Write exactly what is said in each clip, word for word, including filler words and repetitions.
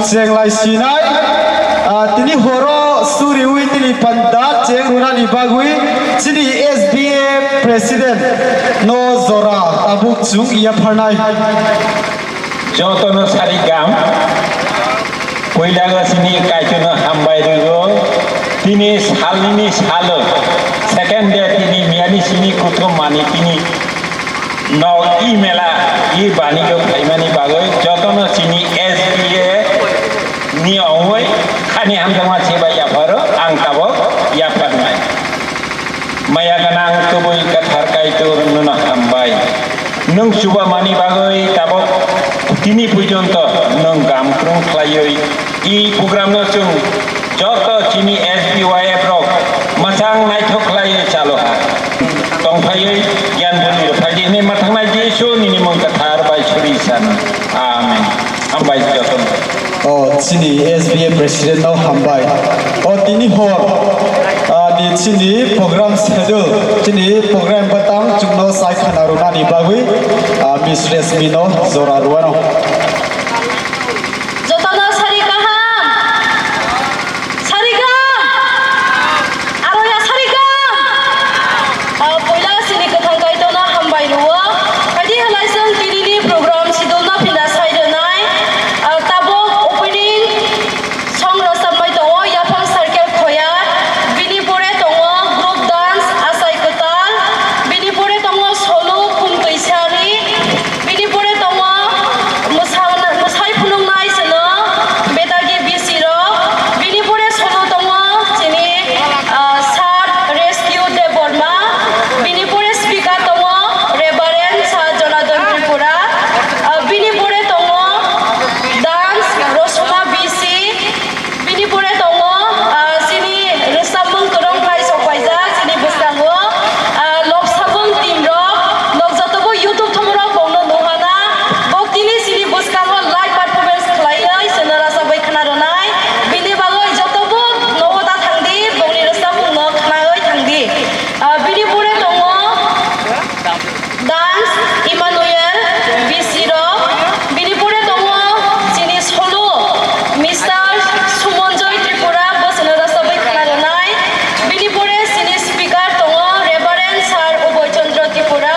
Cheng lai sinai, ah, tini horo suriwi tini panda cheng runani bagwi chini S B A president no jora tabuk chwng yapharnai. Jotono sari gam, puila ga sini Kaitorno hambai rwgo, tini salnini salo, second day tini miyani sini kuthum mani tini Nok i mela i banigo phaimani bagwi jotono chini S B A ni ongwi khani hamjakma se bai yapharo ang tabok yapharnai. Maya gwnang kubui kwthar Kaitor nono hambai. Nwng chubamani bagwi tabok tini pujonto nwng gam krung khlaiwi i program no chwng joto chini S B Y F rok mwchang naithok khlaiwi chalo ha. Tongphaiwi giyan bwrwi rwphai di hwnwi mwthangna Jisu nini mung kwthar bai suri san. Amen. Hambai jotono. O chini S B A president no hambai. O tini hor, ah, ni chini program schedule, chini program batang chwngno sai khana rwnani bagwi, ah, Miss Resmi no jora rwano. Jotono sari kaham. Sari kaham. Aro ya sari kaham. Ah, puila sini kwthang Kaitorno hambai rwo. Phaidi halai chwng tinini program schedule no phinda sai rwnai. Ah, tabok opening song rwchapnai tongo Yaphang Circle Khoyat. Bini pore tongo group dance Achai Kwtal. Bini pore tongo solo Khum Twisari. Bini pore tongo mwsang-, mwsai phunuknai chwngno Betagi B C rok. Bini pore solo tongo chini, ah, Sir Rescue Debbarma. Bini pore speaker tongo Reverend Sir Jonadon Tripura. Ah, bini pore tongo dance Rosuma B C. Bini pore tongo, ah, chini rwchapmung kwrwng khai sok paijak chini bwskango, ah, Lobsabung team rok, nok jotobo YouTube thumrok bongno nuhana, bok tini chini bwskango live performance khlaiwi chwngno rwchapwi khna rwnai, bini bagwi jotobo nogo ta thangdi, bongni rwchapmung no khnawi thangdi. Ah, bini pore tongo, Dance Emmanuel B C rok, bini pore tongo chini solo Mister Sumonjoy Tripura, bosongno rwchapwi khna rwnai. Bini pore chini speaker tongo Reverend Sir Uboy Chandra Tripura.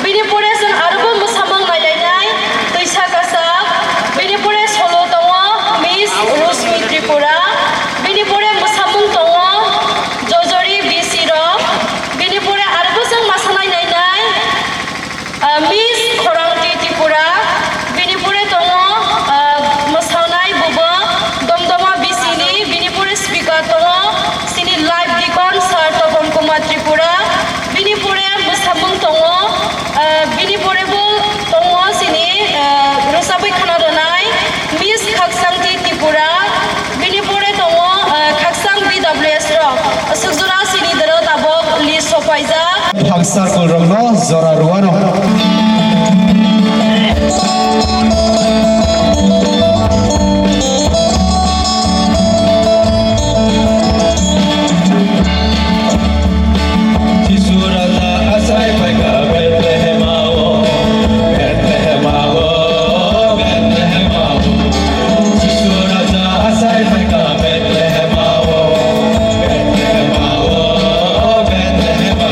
Bini pore chwng arobo mwsamung nailainai twisa kasak. Bini pore solo tongo Miss Rosmi Tripura. Bini pore mwsamung tongo Jojori B C rok. Bini pore arobo chwng masanai nainai. Ah, Miss Khorangti Tripura, bini pore tongo, ah, mwsanai bubo Domdoma B C ni, bini pore speaker tongo, chini live deacon Sir Topon Kumar Tripura, bini pore mwsamung tongo, ah, bini pore bo tongo chini, ah, rwchapwi khna rwnai Miss Khaksangti Tripura, bini pore tongo, ah, Khaksang B W S rok, aswk jora chini doro tabok list sopaijak. Phangsa kulrokno jora rwano. Jisu Raja achai phaikha Bethlehem o, Bethlehem o, Bethlehem o. Jisu Raja achai phaikha Bethlehem o, Bethlehem o, Bethlehem o.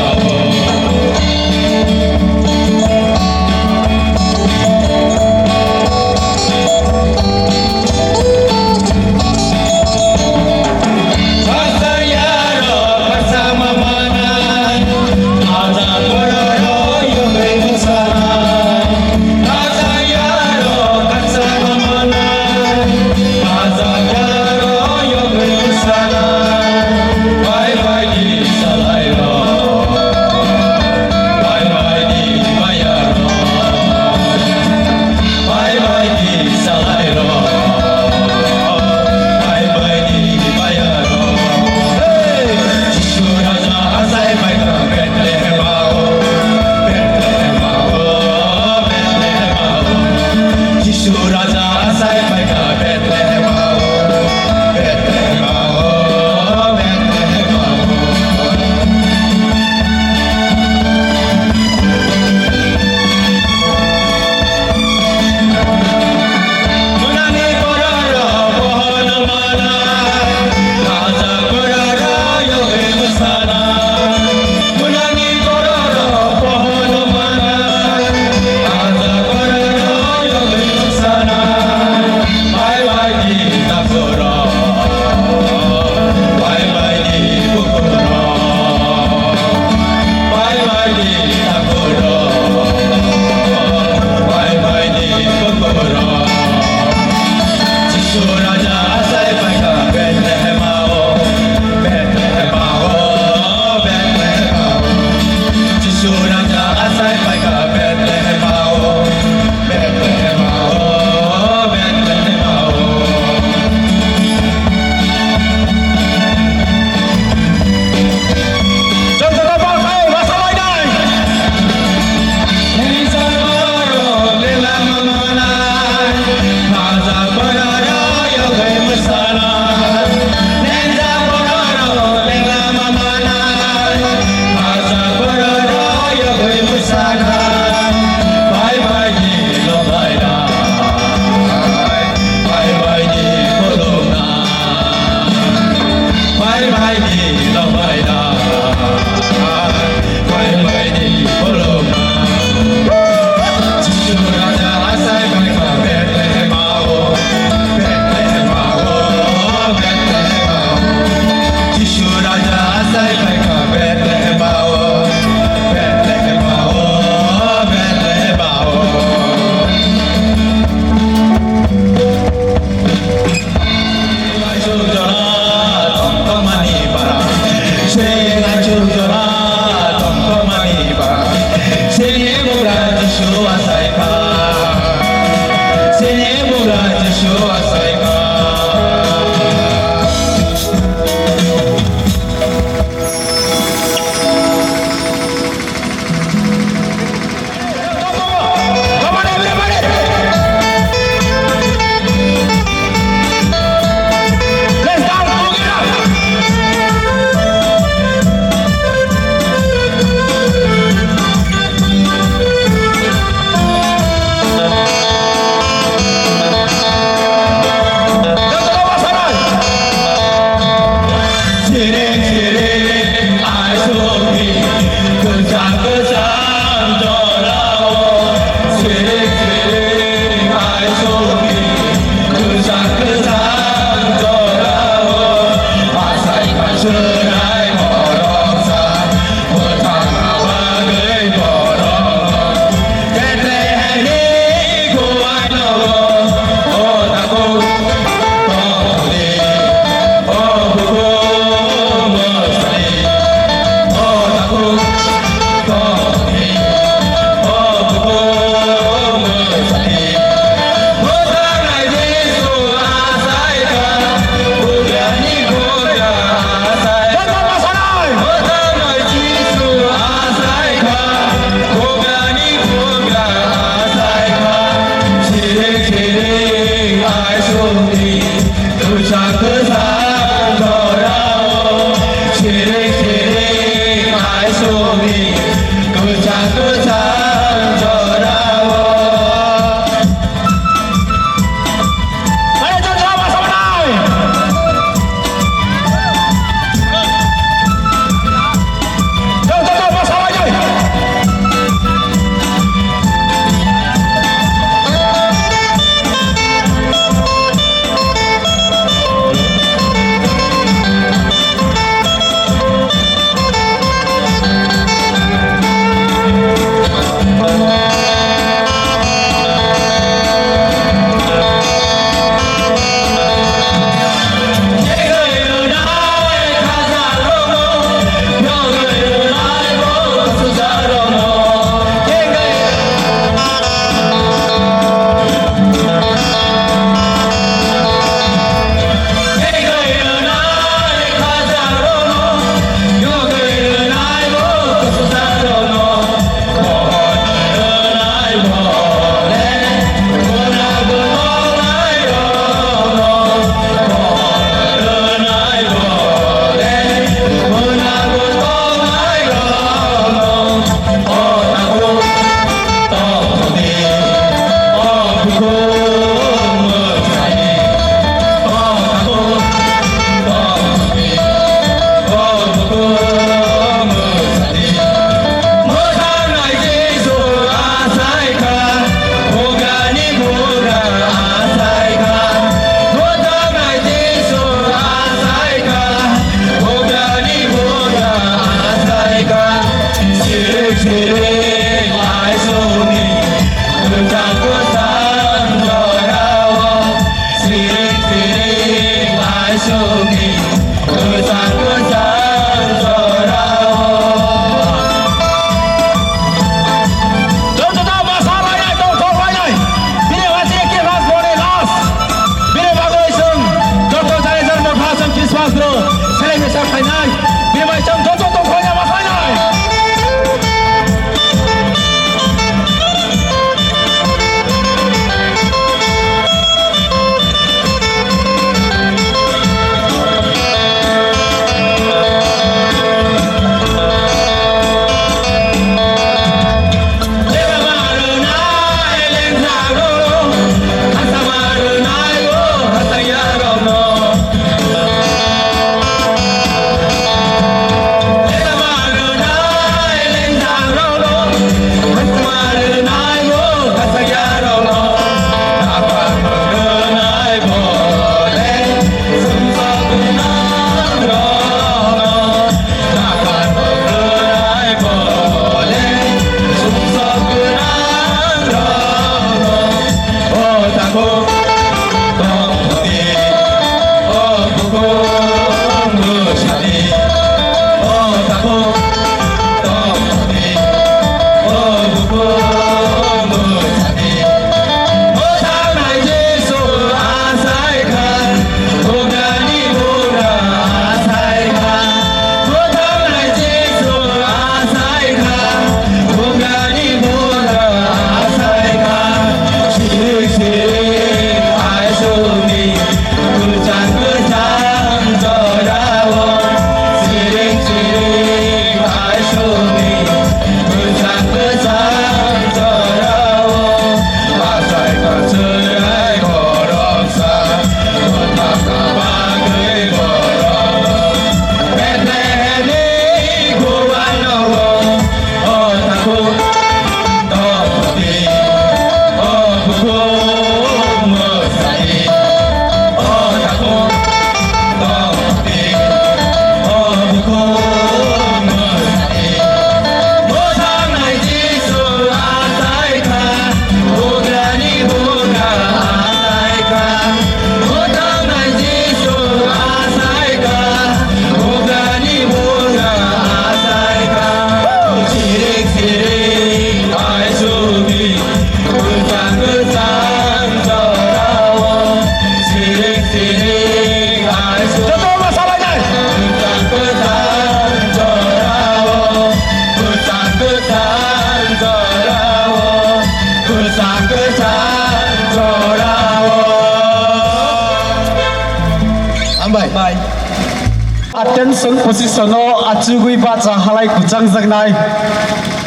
Tension position no achugwi bacha halai kuchangjaknai.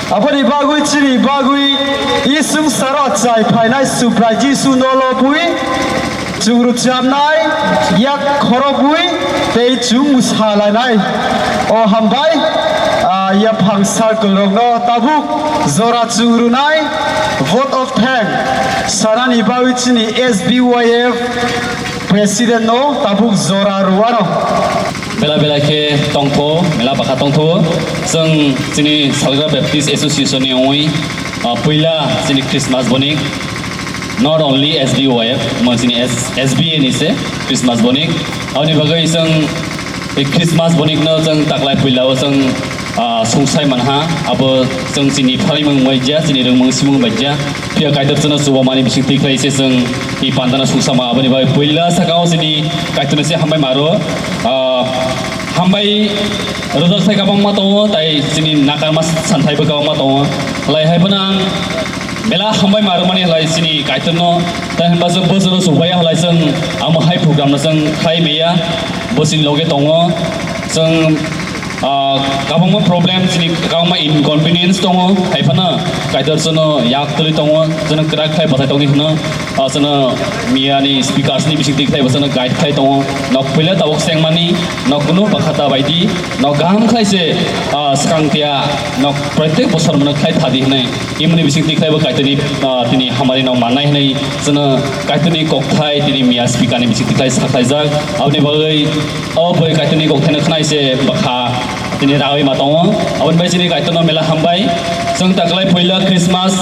Aboni bagwi chini bagwi isung saro chai phainai Subrai Jisu no lobwi chwngru chamnai, yak khorobwi tei chwng salainai. O hambai, ah, yaphang circle rokno tabuk jora chwng rwnai vote of thanks sanani bagwi chini S B Y F President no tabuk jora rwano. Bela bela khe tongtho, mela bakha tongtho. Chwng chini Salgra Baptist Association ni ongwi, ah, puila chini Christmas bonik, not only S B Y F, mo chini S-, S B A ni se Christmas bonik. Aboni bagwi chwng, e Christmas bonik no chwng taklai puila o chwng, ah, sungsai manha, abo chwng chini phaimung bai ja, chini rwngmung simung bai ja. Phiya Kaitor chwngno chubamani bising twi khlai se chwng i pandano sungsama, aboni bai puila sakao chini Kaitorno se hambai maro. Ah, hambai rwjak sai kwbangma tongo, tai chini nakarma santhai bo kwbangma tongo. Halai hai phano ang bela hambai maro mani halai chini Kaitorno, tai hwnba chwng bo chwngno chubaya halai chwng amo hai program no chwng khlai maya, bo chini loge tongo. Chwng Ah, kwbangma problem, chini kwbangma inconvenience tongo, hai phano Kaitor chwngno yak twrwi tongo, chwngno kwrak khlai bwthai tongwi hwno, ah, chwngno miyani speakers ni bising twi khlai bo chwngno guide khlai tongo. Nok puila tabuk sengmani, nok kunu bwkhata baidi, nok kaham khlai se, ah, swkang tiya, nok protek bosor mano khlai thadi hwnwi. Imoni bising twi khlai bo Kaitorni, ah, tini hamari nok mannai hwnwi chwngno Kaitorni kokthai tini miya speaker ni bising twi khlai sakhlaijak. Aboni bagwi o bwrwi Kaitorni kokthai no khnai se bwkha tini rawi ma tongo. Aboni bai chini Kaitorno mela hambai. Chwng taklai puila Christmas,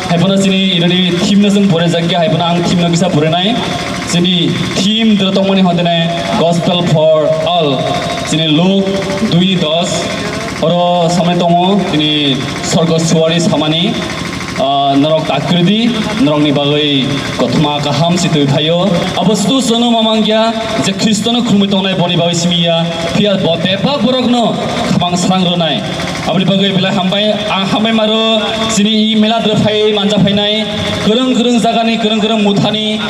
hai phano chini inoni theme no chwng pore jak ya, hai phano ang theme no kisa pore nai. Chini theme dwra tongmani hwn tene Gospel for All. Chini Luk dui dos, oro samai tongo, tini sorgo suari samani, ah, norok tak kwrwi di, norokni bagwi kothoma kaham si twi phaio. Abo sudu sono mamang ya, je Khristono khumui tongnai boni bagwi simi ya, phiya bo bebak borokno khabang srang rwnai. Aboni bagwi belai hambai, ang hambai maro, chini i mela dwphai manja phainai, kwrwng kwrwng jagani, kwrwng kwrwng muthani,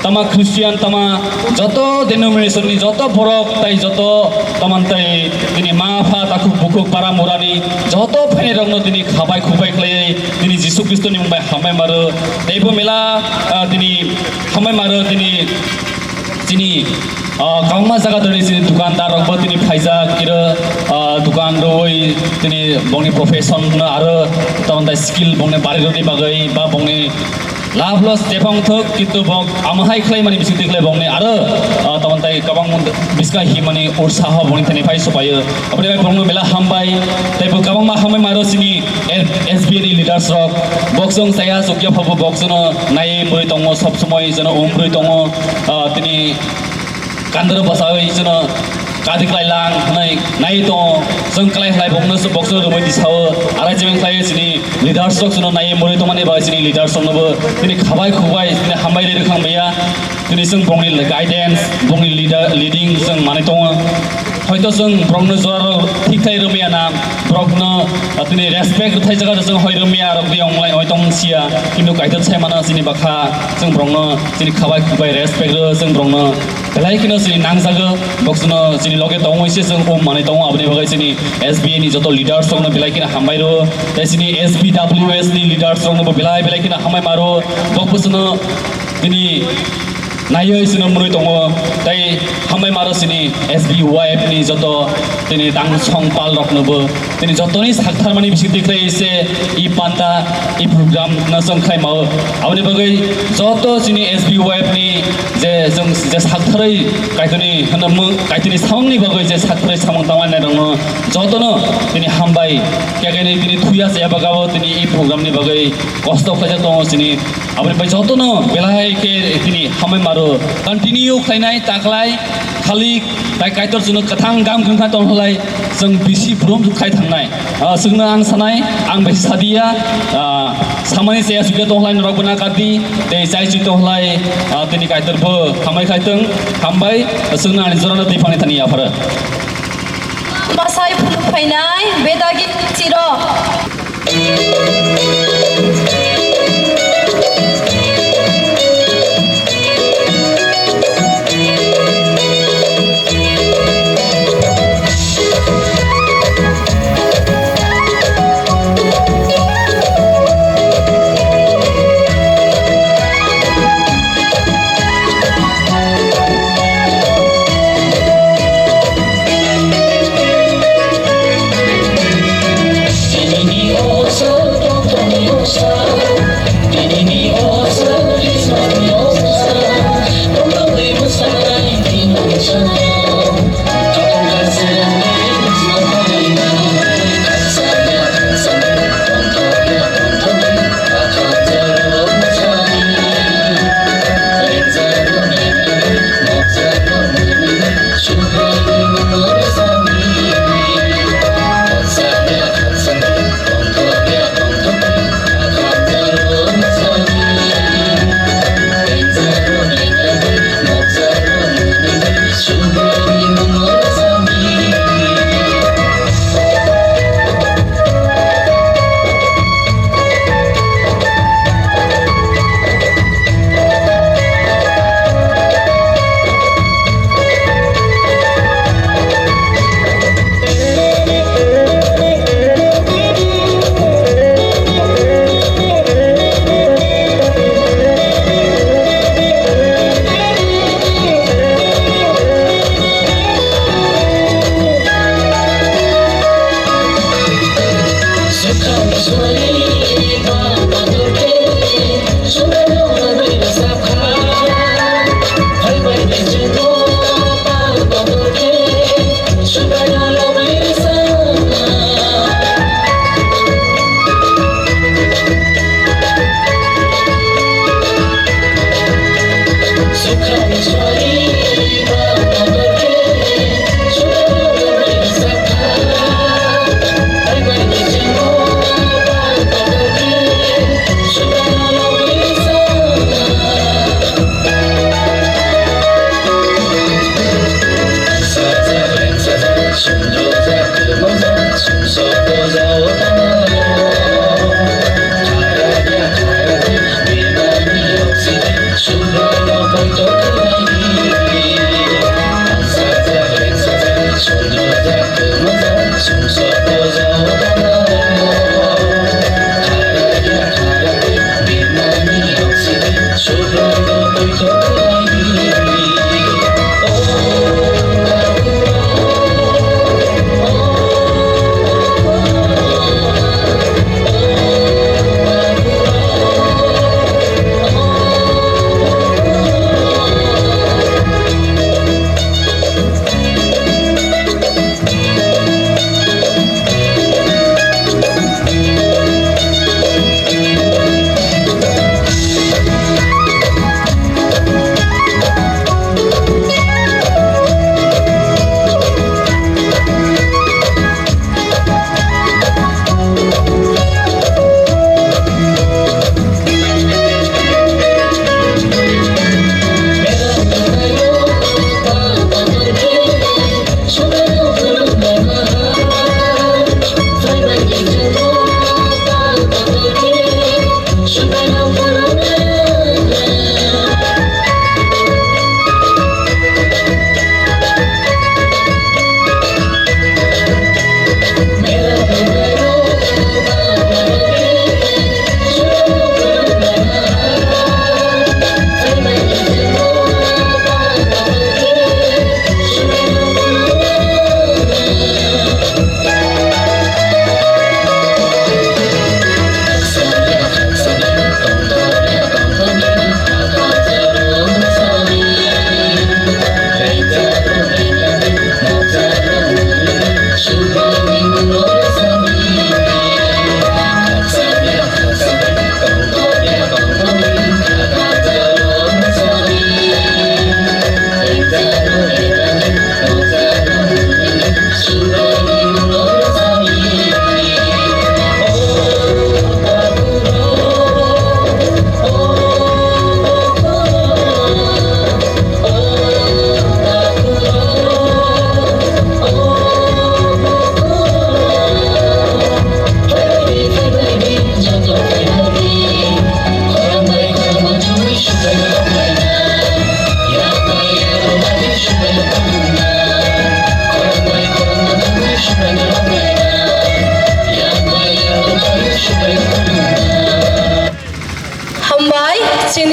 tama Christian, tama joto denomination ni joto borok tai joto taman tai tini ma pha takhuk bukhuk para murani joto phainai rokno tini khabai khubai khlai tini Jisu Khristo ni mung bai hambai maro. Tei bo mela, ah, tini hambai maro tini chini, ah, kwbangma jaga tini chini dukandar rok bo tini phaijak iro, ah, dukan rwi tini bongni profession no aro taman tai skill bongni bari rwni bagwi ba bongni Lab loss jephang thok, kintu bok amo hai khlai mani bising twi khlai bokni aro, ah, tamon tai kabang biska himani utsaho bokni thani phai sopayo. Aboni bai bokno mela hambai, tei bo kabangma hambai maro sini S B A ni leaders rok. Bok song saya sukya phabu bok sono nai mui tongo sob somoi jono umrui tongo, ah, tini Kandoro bwsai chwngno kadi khlai lang hwnwi nai tongo. Chwng khlai khlai bokno se bokso rwmwi tisao arai chiming khlai chini leaders rok chwngno nai murwi tongmani bai chini leaders roknobo tini khabai khubai tini hambai rwi rwkhang maya. Tini chwng bongni guidance, bongni leader, leading chwng manwi tongo. Hoito chwng borokno jora rok thik khlai rwmaya na, borokno, ah, tini respect rwthai jaga chwng hoi rwmaya rok di onglai oi tong sia. Kintu Kaitor sai mano chini bakha chwng borokno chini khabai khubai respect rw chwng borokno belai kheno chini nangjago, boksono chini loge tongwi se chwng um manwi tongo, aboni bagwi chini S B A ni joto leaders rokno belai kheno hambai rwo, tei chini S B W S ni leaders rokno bo belai belai kheno hambai maro, bok bosongno tini naiwi chwngno mwnwi tongo, tei hambai maro chini S B Y F ni joto tini tang song pal roknobo. Tini jotoni saktharmani bisingtwi khlai se i panda, i program no chwng khlai mao. Aboni bagwi joto chini S B Y F ni je chwng je saktharwi Kaitorni hwnmung, Kaitorni samungni bagwi je saktharwi samung tanglainai rokno jotono tini hambai. Kekeni tini thuya se bagabo tini i program ni bagwi kosto khlaijak tongo chini. Aboni bai jotono belai khe tini hambai maro continue khlainai taklai khalik. Tai Kaitor chwngno kwthang gam kwrwngkha tongkhlai chwng bisi brum khai thangnai. Ah, chwngno ang sanai, ang bai sadiya, ah, samani chaya sukya tongkhlai norok bwna kadi, tei chai chui tongkhlai, ah, tini Kaitor bo hambai khai tong, hambai, chwngno ani jorano twi phangni thani yapharo. Masai phuluk phainai, bedagi chiro.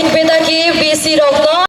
Betaki B C rok